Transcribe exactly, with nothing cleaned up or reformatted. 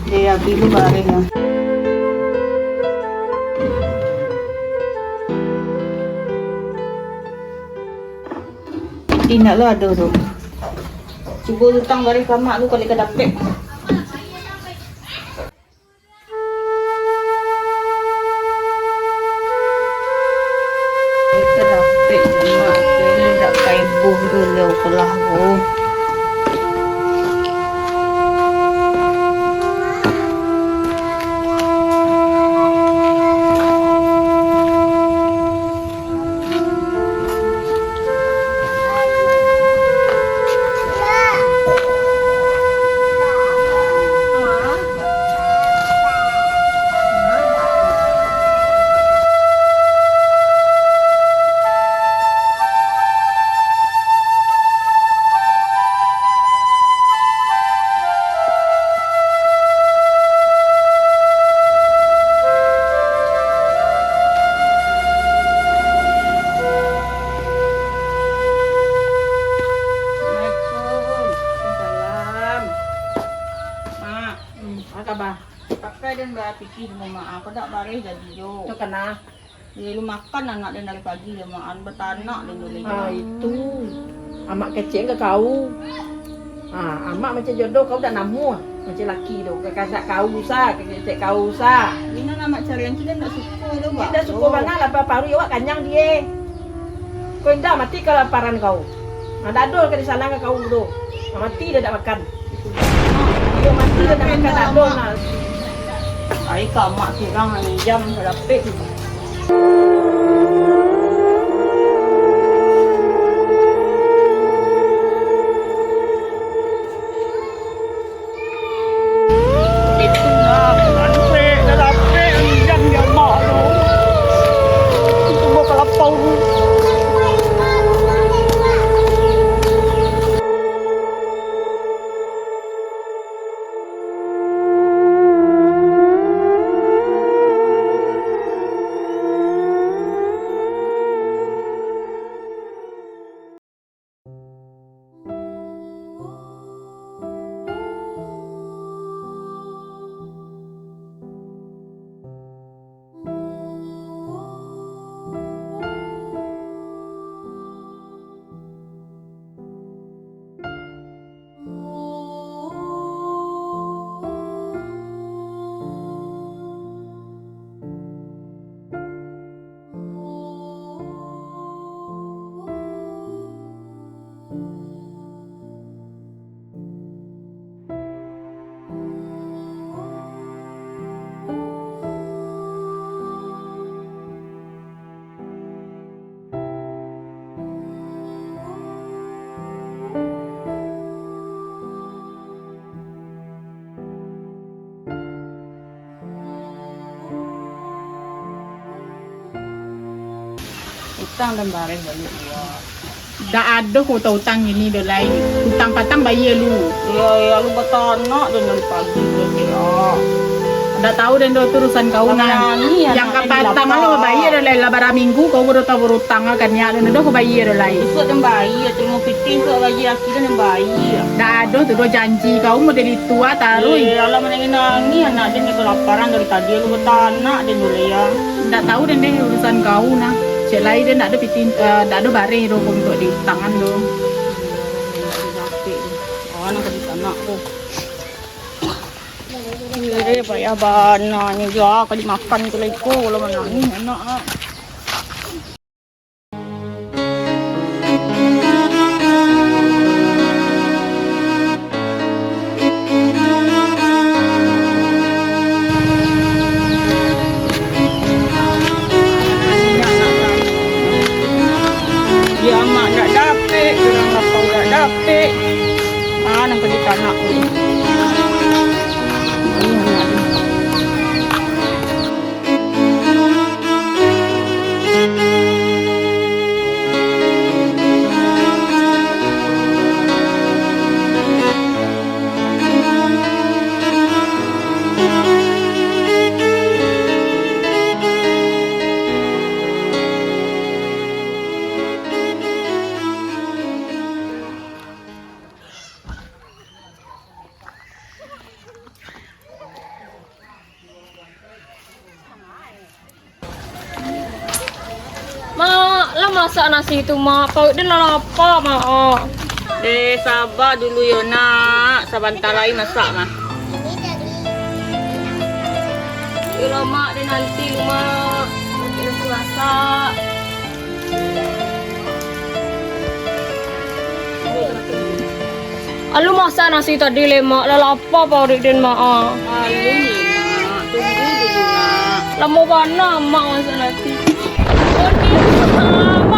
Eh, abih lu bareh lah. Indak lo ado tu. Cubo utang bareh ka mak lu, kali ka dapek. Ka dapek mak, indak ka ibuh dulu ko lah, oh. Assalamualaikum. Waalaikumsalam. Mak, hmm, apa kabar? Pakai den bapikir rumah, apa dak bareh jadi jo. Tu kana? Iyo, lu makan anak den dari pagi, den mak, batanak den dulu. Ah, itu. Amak kecek ka kau. Ah, amak macam jodoh kau dak namuah. Macam laki tu, ka kasak kau sa, ka kecek kau sa. Ino amak carian tu den dak suko tu, Bak. Dak suko bana lah, paruik awak kanyang die. Kau indak mati kalaparan kau. Ah, dak ado ka disalang ka kau tu. Ah, mati dah dak makan. Iyo, mati dah dak makan, dak ado nah. Ai, ka mak tirang, jam sadapek. Itu nah, antek, dah lapek, anjang di amak tu. Itu buah kalapau tu. Utang den bareh baliak, iyo. Dak ado ko utang-utang kini doh lai. Utang patang bayia lu. Iyo, iyo, lu batanak den dari pagi tu, iyo. Dak tahu den doh tu urusan kau nah. Yang ka patang lo bayia doh lai, lah bara minggu kau baru tahu berutang ka niat den doh ko bayia doh lai. Isuak den bayia, tarimo pitih tu gaji aki den bayia. Dak ado tu doh janji kau model itu ah, taruih. Eh, alah manangih-nangih anak den, kalaparan dari tadi, lu batanak den dulu ya. Ndak tahu den deh urusan kau nah. Cek lai den ndak ado pitih, eh, ndak ado bareh doh untuak diutangan doh. Ah, nak ka ditanak tu. Eh, payah bana nyo juo, ka dimakan tu lah iko, kalau manangih anak ah. Di amak dak dapek, urang lapau dak dapek. Ah, nan ka ditanak ni. Ini anak ni. Masak nasi tu, Mak. Paruik den lah lapa, Mak. Eh, saba dulu yo, Nak. Sabanta lai masak, mah. Iyolah, Mak, den nanti lu, Mak. Nanti nasi masak. Alun masak nasi tadi lai, Mak. Lah lapa paruik den, Mak, ah. Alun lai, Nak. Tunggu dulu, Nak. Lamo bana, Mak, masak nasi. Oni, Mak.